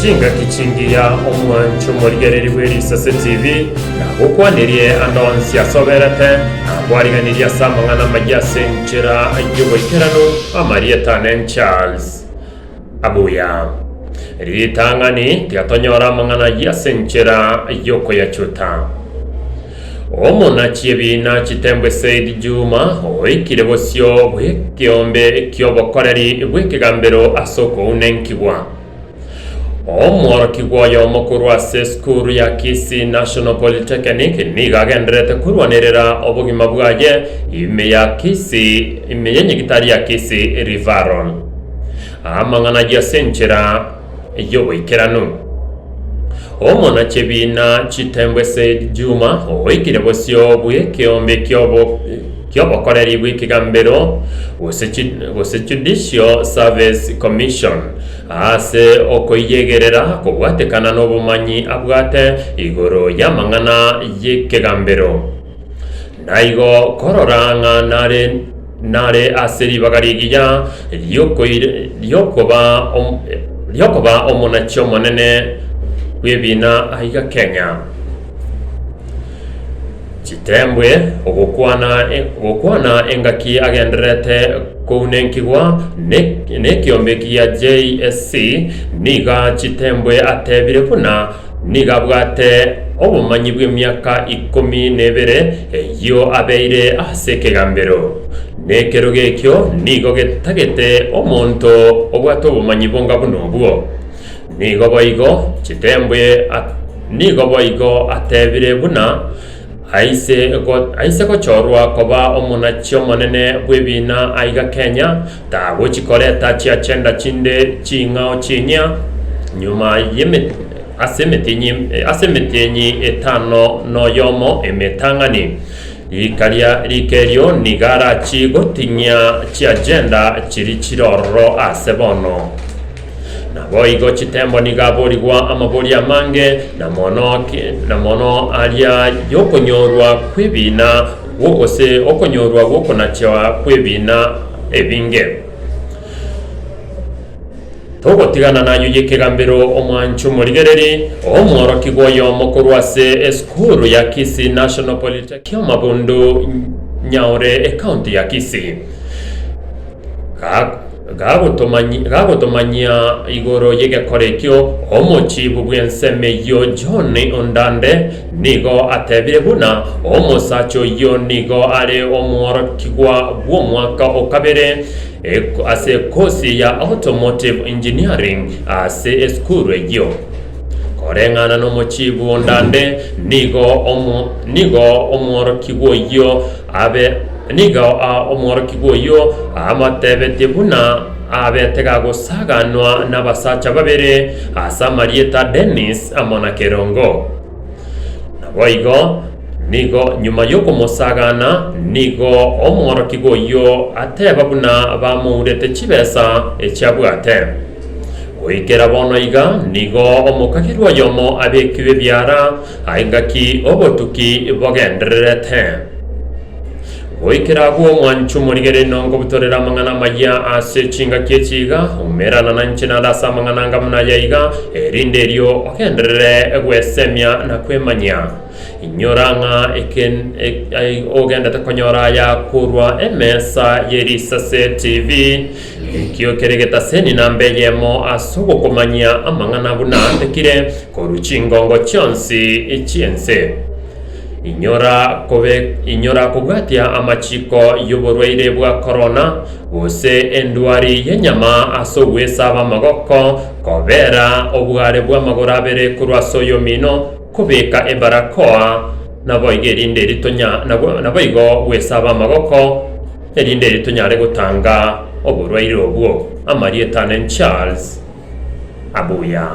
Chingaki chingiya omwancho omorigereri bwe Risase TV nagokwanirie ande onsi ase oberete, nakwariganirie ase amang'ana amayia ase enchera y'oboikeranu, amarieta ane Charles Abuya. Ritang'ani tiga tonyore amang'ana ayio ase enchera y'okoyachuta. Omonachi ebiina Chitembwe Said Juma oikire bosio bw'ekeombe ki'obokoreri bw'ekegambero ase okounenkigwa. Omworokigwa oyomo korwa ase esukuru ya Kisii National Polytechnic nigo agendererete korwanerera obogima bwaye ime ya Kisii ime y'enyagitari ya Kisii Referral. Amang'ana ayio ase enchera y'oboikeranu. Omonachi ebiina Chitembwe Said Juma oikire bosio bw'ekeombe ki'obokoreri bw'ekegambero gose Judicial Service Commission ase okoiyegerera kobwatekana nobomanyi abwate igoro y'amang'ana y'ekegambero. Naigo korora ng'a nare nare ase ribaga rigiya riokoba riokoba omonachi omonene bw'ebiina aiga Kenya. Chitembwe ogokwana gokwana engaki agendererete kounenkigwa nekiombe gia JSC niga Chitembwe atebire buna Nigo abwate obomanyi bw'emiaka ikomi na ebere eyio abeire ase ekegambero. Na ekerogo ekio nigo getagete omonto obwate obomanyi bonga buna obwo. Nigo boigo chitembwe nigo boigo atebire buna Aise aise gochorwa koba omonachi omonene bw'ebiina aiga Kenya, tagochi koreta chiachenda chinde ching'ao chinyia nyuma y'eme ase emetienyi ase emetienyi etano noyomo emetang'ani. Rika ria rika erio nigo arachi goting'ia chiagenda chiri chire ororo ase bono. Naboigo chitembo nigo aborigwa amaborio amange, na mono na mono aria y'okonyorwa kw'ebiina gose okonyorwa gw'okonachewa kw'ebiina ebinge. Togotigana nayio y'ekegambero omwancho omorigereri, omworokigwa oyomo korwa ase esukuru ya Kisii National Polytechnic Kiamabundu Nyaore ekaunti ya Kisii. Gagotomanyia igoro y'egekora ekio, omochibu bw'ensemo eyio John Ondande nigo atebire buna omosacha oyio nigo are omworokigwa bw'omwaka o kabere ase ekosi ya Automotive Engineering ase esukuru eyio. Koreng'ana nomochibu Ondande nigo nigo omworokigwa oyio abe Nigo omworokigwa oyio amotebetie buna abete gagosaganwa nabasacha babere ase amarieta Dennis amo na Kerongo. Naboigo nigo nyuma yokomosagana nigo omworokigwa oyio ateba buna bamourete chibesa echi abwate. Goikera bono iga nigo omokagerwa oyomo abekirwe ebiara engaki obotuki bogendererete. Goikera agwo omwancho omorigereria nongo butorere amang'ana amayia ase chingaki echi iga, umerana nainche naende ase amang'ana anga buna aya iga, erinde erio ogenderere gwesemia na kwemanyia. Inyora ng'a eke ogendete konyora aya korwa emesa ye Risase TV, ekio kere getaseni namba eyemo ase ogokomanyia amang'ana buna atekire korwa chingongo chionsi chi'ense. Inyora kobe inyora kobwatia amachiko y'oborwaire bwa korona, gose endwari y'enyama ase ogwesaba amagoko, kobera obware bw'amagoro abere korwa ase oyomino, kobeka ebarakoa, naboigo erinde eri tonya naboigo gwesaba amagoko, erinde eri tonyare gotanga oborwaire obwo. Amarieta ane Charles Abuya.